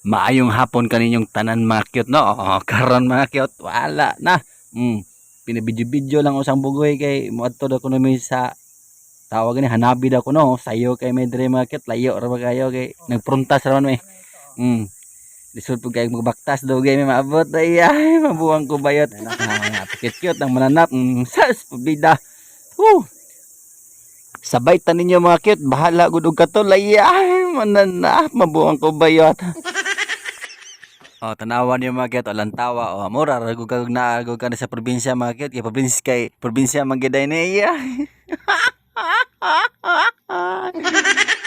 Maayong hapon kaninyong tanan, mga cute, no. Oh, karon, mga cute, wala na. Pinabidyo-video lang usang bugoy kay moadto daw kuno mi sa tawag ni Hanabi daw kuno. Sayo kay may dire, mga cute, layo ra ba kayo kay nagpruntas ra man mi. Lisod pud kay magbaktas daw kay may maabot ay, ay mabuang ko bayot. Ah, cute cute ang mananap. Sas pabida. Woo. Sabay ta ninyo, mga cute, bahala gud og katol ay, ay mananap, mabuang ko bayot. Oh, tanawan niyo, mga cute, o lantawa, oh, mura ra gud kag naagog ka na sa probinsya, mga cute, kay probinsya man gyud ni iya.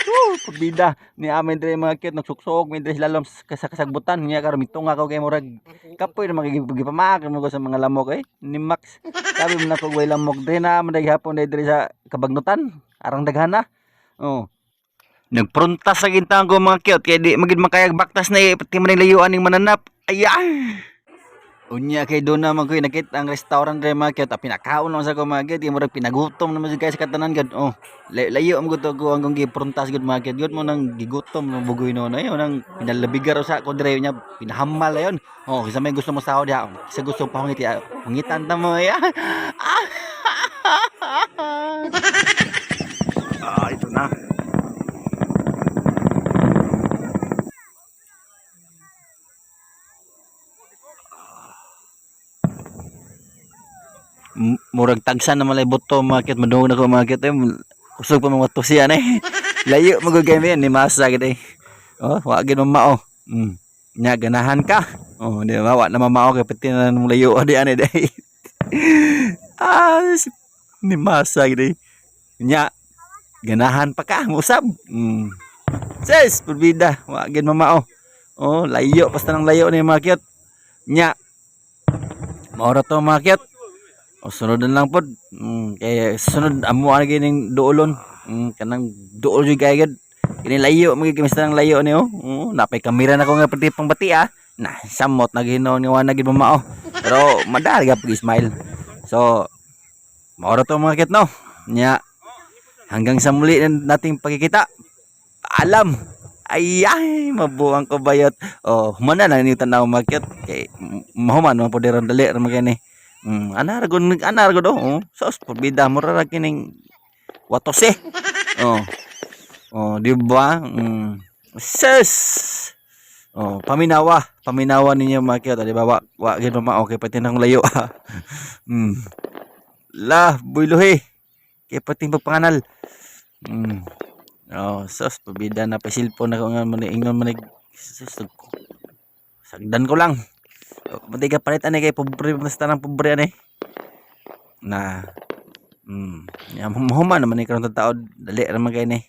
Woo, pabida ni amin dire, mga cute, nagsuksok mi dire lalom sa kasagbutan niya karon mitunga ko kay murag kapoy na magigipamaak mo ko sa mga lamok eh ni Max. Sabi mo na ko way lamok dire na man hapon dire sa kabagnutan arang daghana. Oh. Nagpruntas sa gintang ko, mga cute, kay di magid makayag baktas na eh, pati man layuan ning mananap. Ayan. Unya kay doon naman ko nakita ang restaurant dre, mga cute. Ah, pinakaon lang sa ko, mga cute, kay murag pinagutom naman jud kay sa katanan gud. Oh, layo am gud ko ang gipruntas gud, mga cute. Gud mo nang gigutom ng bugoy no na yun nang pinalabigar sa ko dire nya pinahamal ayon. Oh, kinsa may gusto mo saho diha. Kinsa gusto pahungit ya. Hungitan ta mo ya. Ah, ito na. Murag tagsan na malay buto, mga cute, madungog na ko, mga cute eh. Kusog pa mga tusian eh. Layo mo gud kay ni masa gid eh. Oh, wa gid mamao. Nya ganahan ka. Oh, di ba wa na mamao kay pati na nung layo di ani day. Ah, ni masa gid eh. Nya ganahan pa ka musab. Sis, pulbida, wa gid mamao. Oh, layo basta nang layo ni, mga cute. Nya maura to, mga cute. O sunod na lang pod. Kay sunod amo ana gining duolon. Kanang duol jud kay gud. Kini layo magig kami nang layo ni oh. Oh, napay kamera na ko nga pati pang bati ah. Na samot na Ginoo ni wa na gid mamao. Pero madali ka pag smile. So maura to, mga cute, no. Nya hanggang sa muli na nating pagkikita. Paalam. Ay ay mabuang ko bayot. Oh, humana na ninyo tanaw, mga cute. Kay mahuman man pud ron dali ra man kini. Ana ra gud, ana ra gud oh. Sos pabida mo ra kining watos eh. Oh. Oh, di ba? Sus. Oh, paminawa, paminawa ninyo, mga cute, di ba? Wa wa gid mao kay pati nang layo. La, buylohe. Kay pati pagpanganal. Oh, sus pabida na pa cellphone na ko nga man ingon man sus sagdan ko lang. Pati ka palit ani kay pobre basta nang pobre ani. Na ya mahuman naman ni karon taod dali ra man kay ni.